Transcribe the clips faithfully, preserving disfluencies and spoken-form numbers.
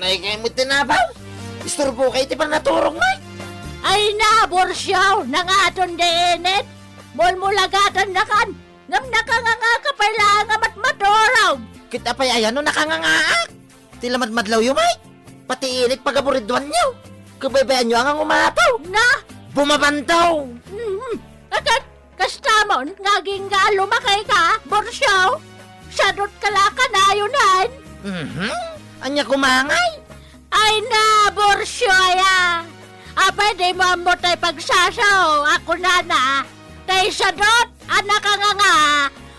Ay, kay mo tinabaw? Isturbo kay ti panaturog, Mike. Ay na, Borsiaw, nangaton di init. Mulmulagatannakan, ngem nakanganga ka pay laeng a matmaturog. Ket apay aya no nakangangaak? Ti lamadmadlawyo, Mike. Pati init pagaburidwanyo. Kabaybayanyo a nga umataw. Na? Bumabantaw. Mhm. Akat, kastamon nga agingga a lumakay ka, Borsiaw? Sadot ka la kanayon. Mhm. Ania kumangay? Ay na, Borsiaw aya. Apay di mo ammo tay pagsasao, a kunana, tay sadot a nakanganga,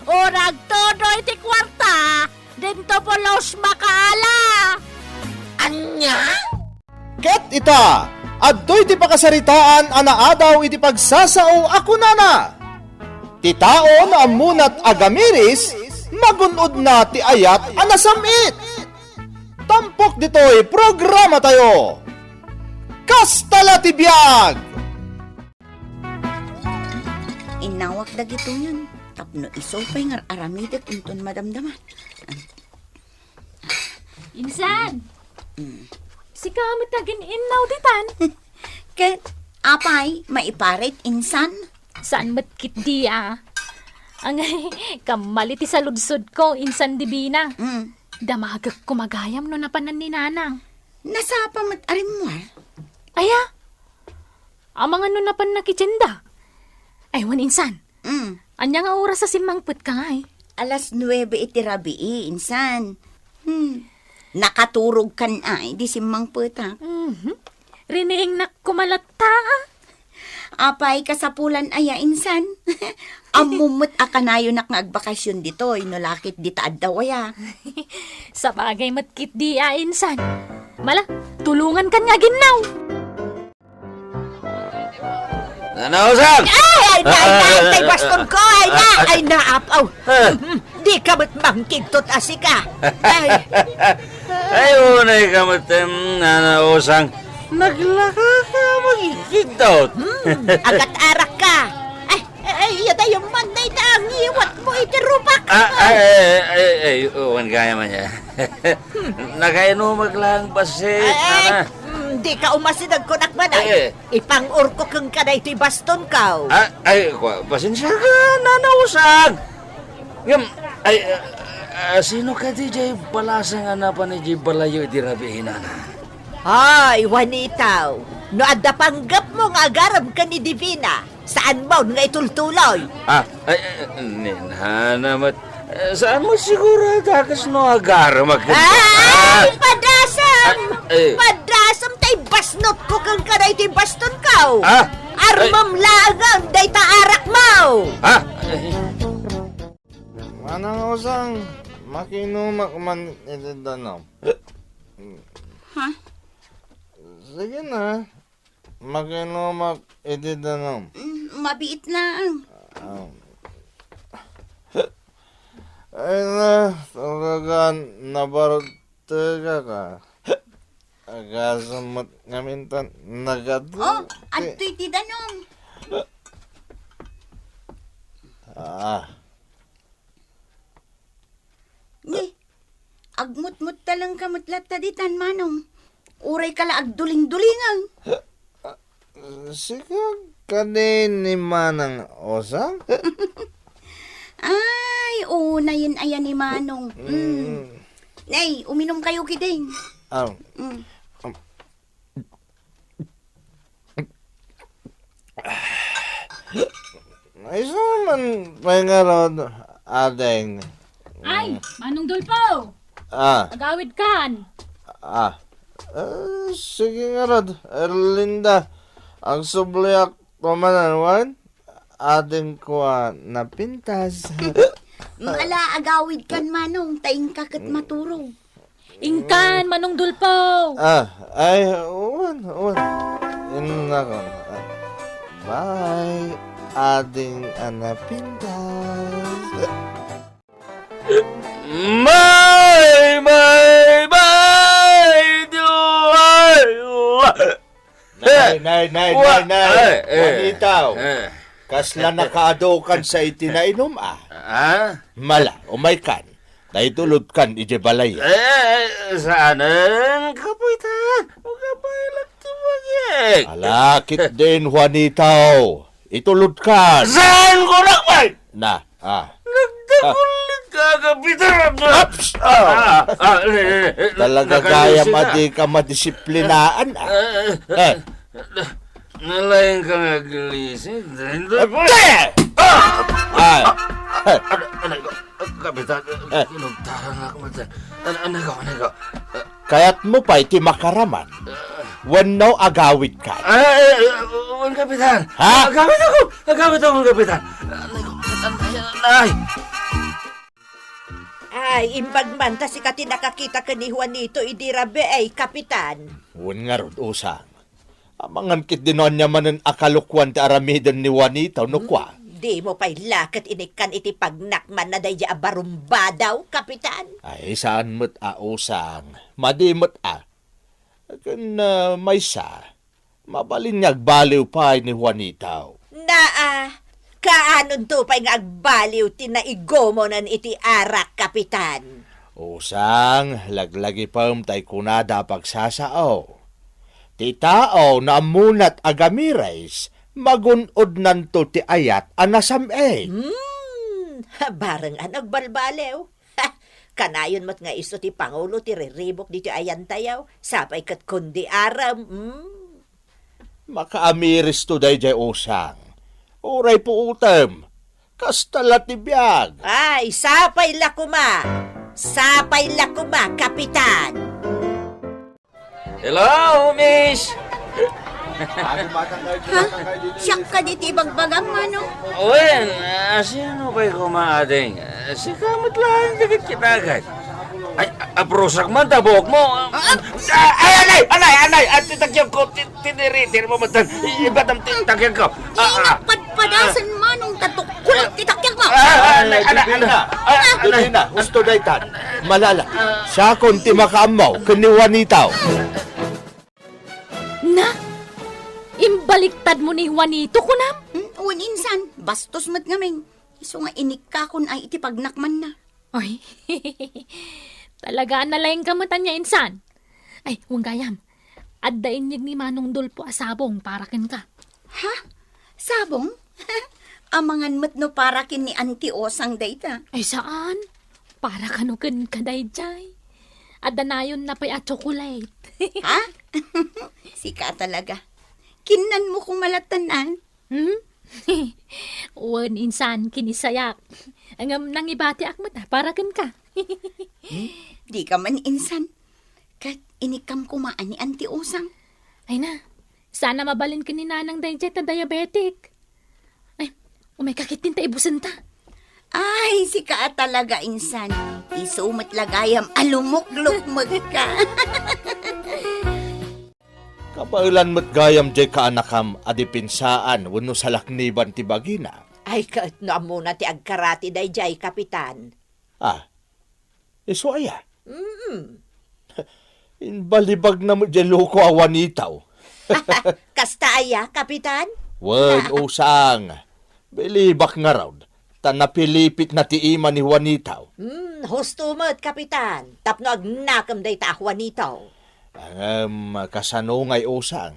urag todo iti kuarta, dinto pulos makaala. Ania? Ket ita, adtoy ti pakasaritaan a naadaw iti pagsasao a kunana, "Ti tao nga ammona ti agamiris, magun-odna ti ayat a nasam-it." Tampok ditoy programatayo. Kasta la ti biag! Innawak dagitoyen tapno isu pay nga ar-aramidek inton madamdama. Insan! Mm. Sika met agin-innaw ditan? Ket, apay, maiparit, insan? Saan met ketdi a. Angay, kamali ti saludsodko, insan Divina. Mm. Damagek koma gayam no napanan ni Nanang. Nasapa met a rimmuar? Aya? Amangan no napanna kitienda. Ay, wen insan. Mm. Ania nga oras a simmangpetka ngay? Alas nuebe iti rabii, insan. Hmm. Nakaturogkan ay di simmangpetak. Mhm. Riniingnak koma latta, a. Apay, kasapulan aya, insan? Ammom met a kanayonak nga agbakasyon ditoy, no la ket dita adda aya. Sabagay met ketdi a, insan. Mala, tulongankan nga aginnaw. Nanausag! Ay, ay, na, ay, na, ay, tay bastonko, ay, na, ay, na, apaw. Ah. Di ka met mangkigtot a sika. Ay. Ay, unay ka met, em, Nanausang. Naglaka ka mangkigtot. Hmm, agat-arak ka. Ay, ay, ay, iya tayo man, day, ta, ang iwat mo iti rupak. Ah, ay, ay, ay, ay, uwan kaya man niya. Nakainumak lang, basit, Ay, ay, nana. Mm, di ka umasideg kunak man, ay. Eh. Ipang-urko kenka daytoy bastonko. Ah, ay, kwa, pasensia ka, Nanausag. Ngem, ay, ah, ah, sino kadi jay balasang a napan idiay balayyo iti rabii, nana? Ay, Juanito, no adda panggepmo nga agarem ken ni Divina, saanmon nga itultuloy. Ah, ay, ay, ni nana met. Eh, saan mo siguro a dakes no agarem a ken Ay, Ah! padasem! Ah, eh. Padasem tay basnotko kenka daytoy bastonko! Ah! Armem Ay. laengen dayta arakmo! Ah! Ay. Manang Usang, makinumak man iti danum. Ha? Sige na. Makinumak iti danum. Mm, mabiit laeng. Ah. Ay na, talaga, nabartegak a. Agasem met ngamin ta nagadu Oh, ti adtoy ti danum. Ah. Ni, agmutmuttalengka met latta ditan, Manong. Uray ka la agdulingdulingeng. Sika kadi ni Manang Usang? Ay, unayen aya ni Manong. Mm. Mm. Nay, uminumkayo ketdin. Ah. Mm. Isu man pay ngarud, ading. Ay, Manong Dolfo! Ah. Agawidkan. Ah. Eh, sige ngarud, Erlinda. Agsubliak ko manen wen, adingko a napintas. Ala, agawidkan, Manong, ta inka ket maturog. Inkan, Manong Dolfo! Ah, ay, wen, wen. Innakon. Ah, bye, ading a napintas. May, may, may, duay, Nay, nay, nay, Wa-, nay, nay. ay, eh, Juanito. Eh. Kasla nakaadukan sa iti nainum, a. Ah? Mala, umaykan. Ta itulodkan idiay balay. Eh, saanen, Kapitan? Kabaylak ti bagik. Ala, ketdin, Juanito. Itulodkan. Saan ko nakbay? Na, ah. Nagdagulik ka, Kapitan. Ups! Ah, ah, eh, eh, eh, Talaga gayam a di ka madisiplinaan, ah. Eh, Eh. Nalaing ka nga glisin. Ate! Ah! Ah! Ano, ano, Kapitan, Eh. kinugtaran ako, Kapitan. Ano, ano ka, ano ka? Kayat mo pay ti makaraman? Wenno agawid ka? Ah, eh, eh, wen, Kapitan. Ha? Agawid ako! Agawid ako, Kapitan. Anay ko, Kapitan. Ay, anay. Ay, imbag man ta sika ti nakakita ken ni Juanito idi rabii, Kapitan. Wen ngarud, Usang. Amangan ketdi no ania manen a kalokuan ti aramiden ni Juanito, no kua? Hmm, dimo pay la ket inikkan iti pagnakmanna daydiay a barumbadaw, Kapitan. Ay, saan met a, Usang. Madi met a. Ken, ah, maysa, mabalin nga agbaliw pay ni Juanito. Naa, kaanonto pay nga agbaliw ti naigumonan iti arak, Kapitan? Usang, laglagipem tay kunada a pagsasao. Ti tao no ammona ti agamiris, magun-odnanto ti ayat a nasam-eng. Hmm, bareng a nagbalbaliw. Ha, kanayon met nga isu ti pangulo ti riribuk ditoy ayantayo, sapay ket kundi arem. Hmm. Makaamiristo daydiay, Usang. Uray puotem. Kasta la ti biag. Ay, sapay la koma. Sapay la koma, Kapitan. Hello, miss! Ha? Siak kadi ti ibagbagam, Manong? Wen, ah, sino pay koma, ading? Ah, sika met laeng dagit kinagat. Ay, a-, aprusak man ta buok mo. Ah, ah, ay, anay, anay, anay, at ti takyag ko, ti-, tiniritir mo man tan. I-, ibatam ti takyag ko. Ah, ah. Inagpadpadasen, Manong, ta tukkulak ti takyag mo. Ah, ah, anay, anay, anay. Didina. Ah, anay. Didina, husto daytan. Malala, siakon ti makaammo ken ni Juanito. Na? Imbaliktad mo ni Juanito, kunam? Hmm, wen insan, bastos met ngamin. Isu nga inikkakon ay iti pagnakmanna. Ay, talaga a nalaing ka met ania insan. Ay, wen gayam, adda inyeg ni Manong Dolfo a sabong para kenka. Ha? Sabong? Amangan met no para ken ni Auntie Osang dayta. Ay, saan. Para kano kenka daydiay. Adda nayonna pay a chocolate. Ha? Sika talaga. Kinnanmo koma latta, a? Hmm? Wen, insan, kinisayak. Ngem nangibatiak met a para kenka. Hmm? Dika man insan. Ket inikkam koma a ni Auntie Osang. Ay na, saan a mabalin ken ni Nanang daydiay ta diabetic. Ay, umayka ketdin ta ibusenta. Ay, sika a talaga, insan. Isu met la gayam a lumuklukmekka. Kabaelan met gayam diay kaanakam a dipensaan wenno salakniban ti bagina. Ay, ket no ammona ti agkarati daydiay, Kapitan. Ah, isu aya? Mm. Imbalibagna met diay loko a Juanito. Kasta aya, Kapitan? Wen, Usang. Bilibak ngarud, ta napilipitna ti ima ni Juanito. Hmm, husto met, Kapitan, tapno agnakem dayta a Juanito. Ngem kasano ngay, Usang,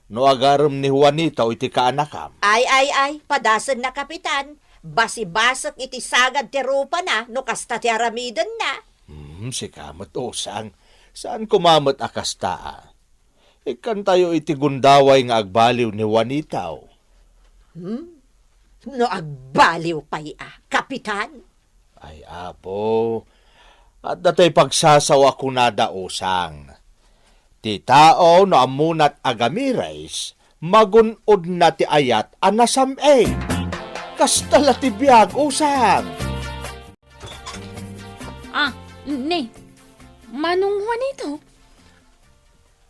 no agarem ni Juanito iti kaanakam? Ay, ay, ay, padasenna, Kapitan. Basibasek iti sagad ti rupana no kasta ti aramidenna. Hmm, sika met, Usang. Saan koma met a kasta, a? Ikkantayo iti gundaway nga agbaliw ni Juanito. Hmm? No agbaliw pay a, Kapitan? Ay, Apo, adda tay pagsasao a kunada, Usang. Ti tao no ammona ti agamiris, magun-odna ti ayat a nasam-eng. Kasta la ti biag, Usang. Ah, ni, Manong Juanito?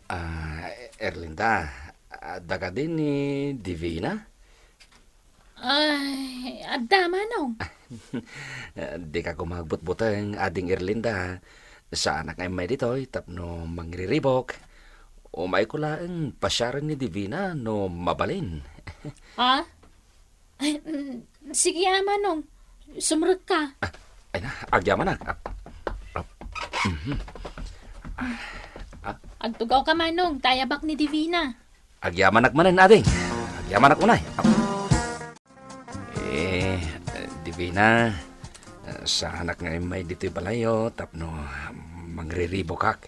Ah, Erlinda, adda kadi ni Divina? Ay, adda, Manong. Dika koma agbutbuteng, Ading Erlinda. Saanak nga immay ditoy tapno mangriribok. Umayko laeng pasiaren ni Divina no mabalin. Ha? Ay, mm, sige, a, Manong. Sumrekka. Ah, ay na, agyamanak. Ah, Mhm. Ah, ah. Agtugaw ka, Manong, ta ayabak ni Divina. Agyamanak manen, ading. Agyamanak unay. Eh, Divina, saanak nga immay ditoy balayyo tapno mangriribukak.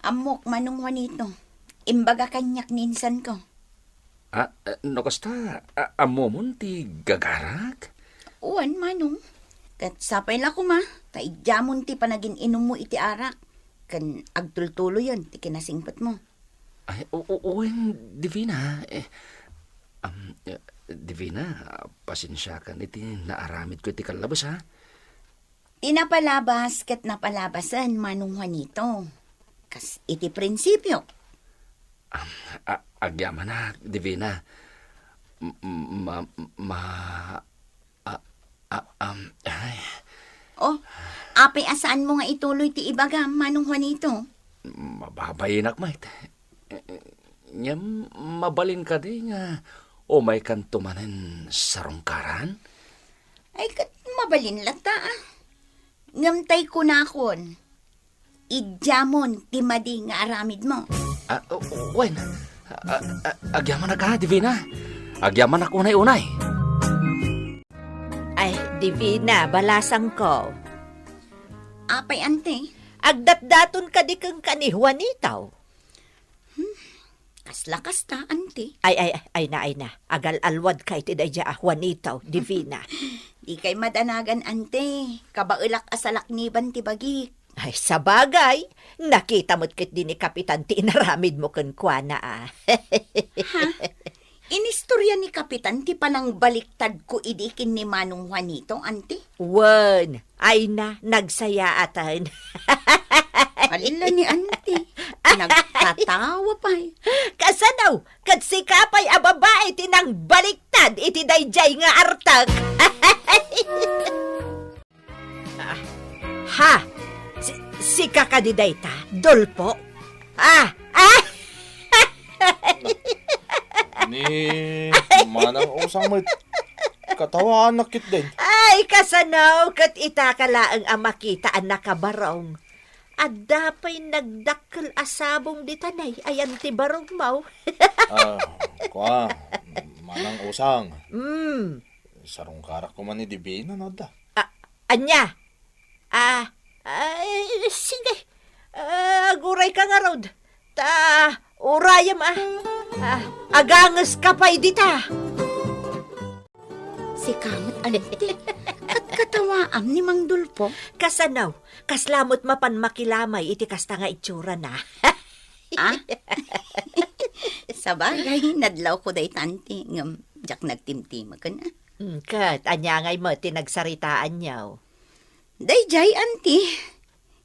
Ammok, Manong Juanito. Imbaga kaniak ni insanko. Ah, eh, no kasta, a-, ammomon ti gagarak? Wen, Manong. Ket sapay la koma, ta idiamon ti panagin-inummo iti arak, ken agtultuloyen ti kinasingpetmo. Ay, o-, o-, wen, Divina, eh, am, eh, Divina, pasensiakan iti naaramidko iti kallabes, ha? Ti napalabas ket napalabasen, Manong Juanito. Kas iti prinsipio. Am, a-, agyamanak, Divina. M-, ma-, ma-, a-, a-, am, ay. Oh, apay a saanmo nga ituloy ti ibagam, Manong Juanito? Mababainak met. Ngem mabalin kadi nga umaykanto manen sarungkaran? Ay, ket mabalin latta, ah. Ngem tay kunakon, idiamon ti madi nga aramidmo. Ah, o-, o-, wen. Ah, ah, agyamanak a, Divina. Agyamanak unay-unay. Ay, Divina, balasangko. Apay, ante? Agdatdaton kadi kenka ni Juanito? Hmm, kasla kasta, ante. Ay, ay, ay, ay na, ay na. Agal-alwadka iti daydiay a Juanito, Divina. Dikay madanagan, ante. Kabaelak a salakniban ti bagik. Ay, sabagay. Nakita met ketdi ni Kapitan ti inaramidmo kenkuana, ah. Ha? Inistorya ni Kapitan ti panangbaliktadko idi ken ni Manong Juanito, ante? Wen, ay na, nagsayaatan. Ala ni ante, nagtatawa pay. Kasano? Ket sika pay a babai ti nangbaliktad iti daydiay nga artek. Ah, ha? Si-, sika kadi dayta, Dolpo? Ah, ah! Ni Manang Usang met, katawaanak ketdin. Ay, kasano, ket itaka laeng a makita a nakabarong. Adda pay nagdakkel a sabong ditan ay, ayan ti barongmo. Ah, kua, Manang Usang. Mm. Sarungkarak koma ni Divina, no, adda? Ah, ania? Ah, ay, sige. Ah, agurayka ngarud. Ta, urayem, ah. Ah, agangeska pay dita. Sika met, ante. Katkatawaam ni Mang Dolpo. Kasano? Kasla met mapan makilamay iti kasta nga itsurana. Ah? Sabagay, nadlawko dayta, ante, ngem diak nagtimtimeken, ah. Mm, ket ania ngay met ti nagsaritaanyo? Daydiay, ante.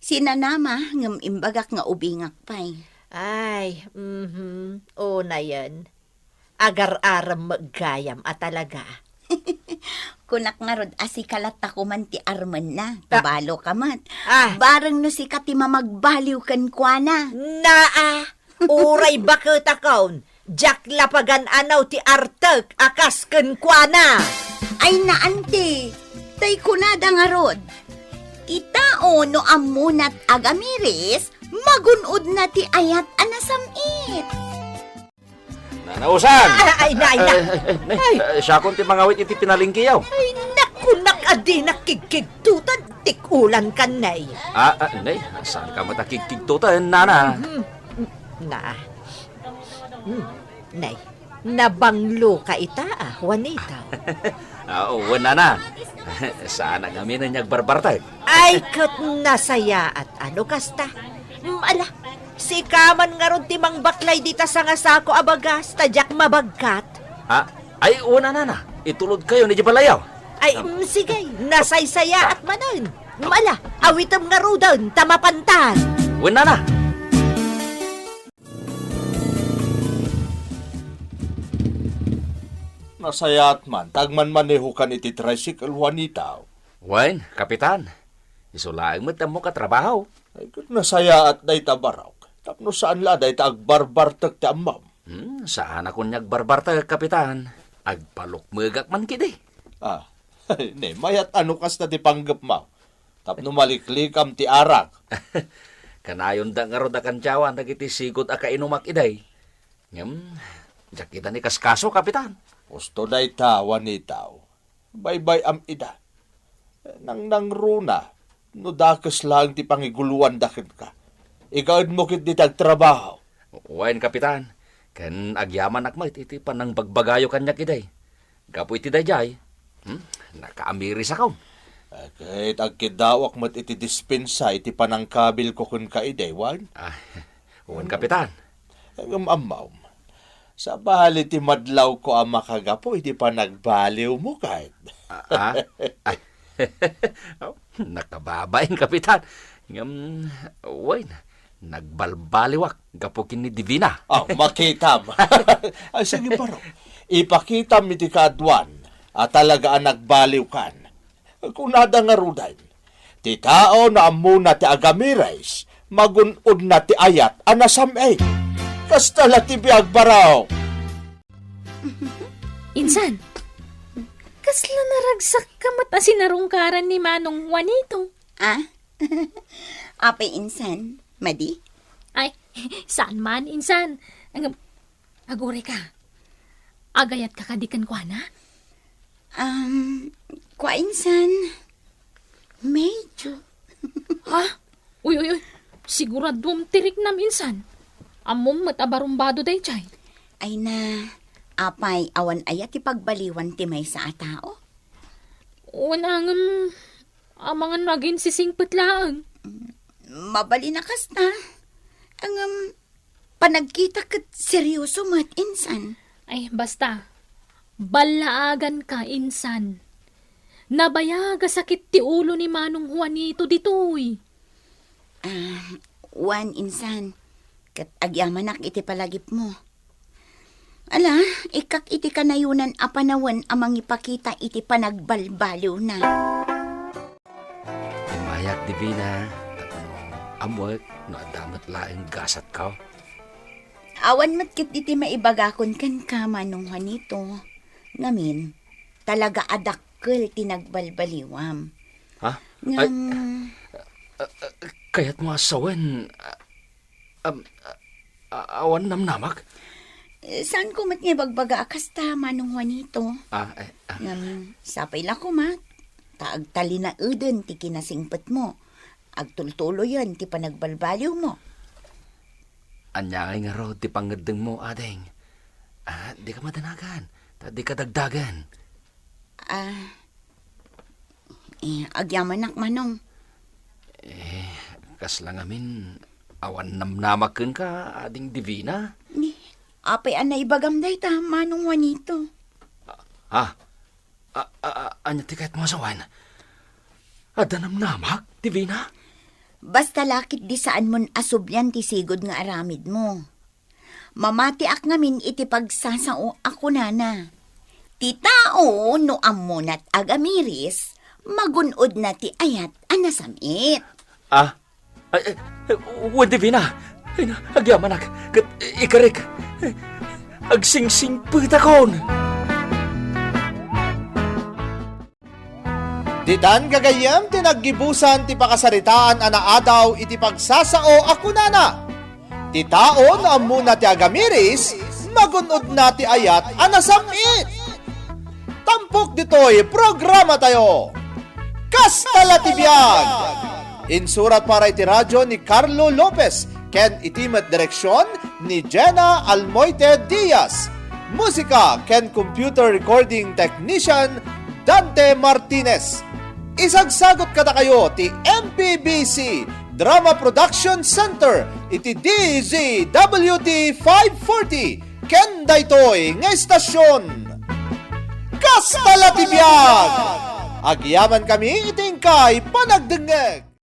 Sinanama, ngem imbagak nga ubingak pay. Ay, mhm. Unayen. Agar-arem met gayam a talaga. Kunak ngarud a sika latta koman ti armenna. Ah. Kabaloka met. Ah. Bareng no sika ti mamagbaliw kenkuana. Naa, uray baketakon, diak la pagan-anaw ti artek a kas kenkuana. Ay na, ante, tay kunada ngarud, ti tao no ammona ti agamiris, magun-odna ti ayat a nasam-it. Nana Usang! Ah, ay, nay, nay. Ay, ay, nay. Ay. Eh, siakon ti mangawit iti pinalengkeyo. Ay, naku, nak-, a dinak kigkigtutan, tikulan kan, nay. Ah, ah, nay, saan ka met a kigkigtutan, nana? Mhm. Na. Hmm, nay, nabanglo ka ita, ah, Juanita. Ah, wen, nana. Saan a ngamin nga agbarbartek? Ay, ket nasayaat, ano kasta? Mm, ala, sika man ngarud ti mangbaklay dita sangasako a bagas, ta diak mabagkat. Ah, ay, una, nana. Itulodkayo ni di balayaw. Ay, mm, sige, nasaysayaat manen. Mm, ala, awitem ngaruden, ta mapantan. Wen, nana. Nasayaat man, ta agmanmanehokan iti tricycle, Juanita. Wen, Kapitan. Isu laeng met ammok a trabaho. Ay, ket nasayaat dayta barok. Tapno saan la dayta agbarbartek ti ammom. Hmm, saanakon nga agbarbartek, Kapitan. Agpalukmegak man kidi. Ah, ne, mayat a no kasta ti panggepmo. tapno maliklikam ti arak. Kanayonda ngarud a kandiawan dagiti sigud a kainumak idi. Ngem, diak ida ni kaskaso, Kapitan. Husto dayta, Juanito. Baybay-am ida. Nangnangruna, no dakes laeng ti pangiguloanda kenka. Igaedmo ketdi ti agtrabaho. Wen, Kapitan, ken agyamanak met iti panangbagbagayo kaniak idi. Gapu iti daydiay, hmm, nakaamirisakon. Ket agkiddawak met iti dispensa iti panangkabilko kenka idi, wen? Ah, wen, Kapitan. Ngem ammom, sabali ti madlawko a makagapu iti panagbaliwmo, ket. Ah, ah, ah. Nakababain, Kapitan. Ngem, wen, nagbalbaliwak gapu ken ni Divina. Oh, makitam. Ay, sige, baro. Ipakitam iti kaaduan a talaga a nagbaliwkan. Kunada ngaruden, ti tao no ammona ti agamiris, magun-odna ti ayat a nasam-it. Kasta la ti biag, baro. Insan, kasla naragsakka met a sinarungkaran ni Manong Juanito? Ah? Apay insan, madi? Ay, saan man, insan. Ang, agurayka. Agayatka kadi kenkuana? Um, kua insan, medyo. Ha? Uy, uy, uy. Siguraduam ti riknam, insan. Ammom met a barumbado daydiay. Ay na, apay, awan aya ti pagbaliwan ti maysa a tao? Wen, ngem, amangan no aginsisingpet laeng. Mabalin a kasta. Ngem, panagkita ket serioso met, insan. Ay, basta. Ballaaganka, insan. Nabayag a sakit ti ulo ni Manong Juanito ditoy. Ah, wen, insan. Ket agyamanak iti palagipmo. Ala, ikkak iti kanayonan a panawen a mangipakita iti panagbalbaliwna. Immayak, Divina, tapno ammoek no adda met laeng gasatko. Awan met ketdi ti maibagakon kenka, Manong Juanito. Ngamin, talaga a dakkel ti nagbalbaliwam. Ha? Ay, ngem, a, a, kayatmo a sawen, a, am, a, a, awan namnamak? Saanko met nga ibagbaga a kasta, Manong Juanito. Ah, eh, ah. Ngem, sapay la koma, ta agtalinaeden ti kinasingpetmo. Agtultuloyen ti panagbalbaliwmo. Ania ngay ngarud ti pangngeddengmo, ading? Ah, dika madanagan, ta dika dagdagen. Ah, eh, agyamanak, Manong. Eh, kasla ngamin, awan namnamak kenka, Ading Divina? Ni, apay a naibagam dayta, Manong Juanito? Ah, ah, ah, ania ti kayatmo a sawen? Adda namnamak, Divina? Basta la ketdi saanmon a sublian ti sigud nga aramidmo. Mamatiak ngamin iti pagsasao a kunana, "Ti tao no ammona ti agamiris, magun-odna ti ayat a nasam-it." Ah, ay, ay, wen, Divina. Ay na, agyamanak, ket ikarik. Agsingsingpetakon. Ditan gagayyem ti naggibusan ti pakasaritaan a naadaw iti pagsasao a kunana, "Ti tao no ammona ti agamiris, magun-odna ti ayat a nasam-it." Tampok ditoy programatayo. Kasta la ti biag! Insurat para iti radio ni Carlo Lopez ken iti met direksion ni Jenna Almoite Diaz. Musika ken computer recording technician Dante Martinez. Isagsagot kadakayo ti M P B C Drama Production Center iti D Z W T five forty ken daytoy nga istasyon. Kasta la ti biag! Agyamankami iti inkay panagdengngeg.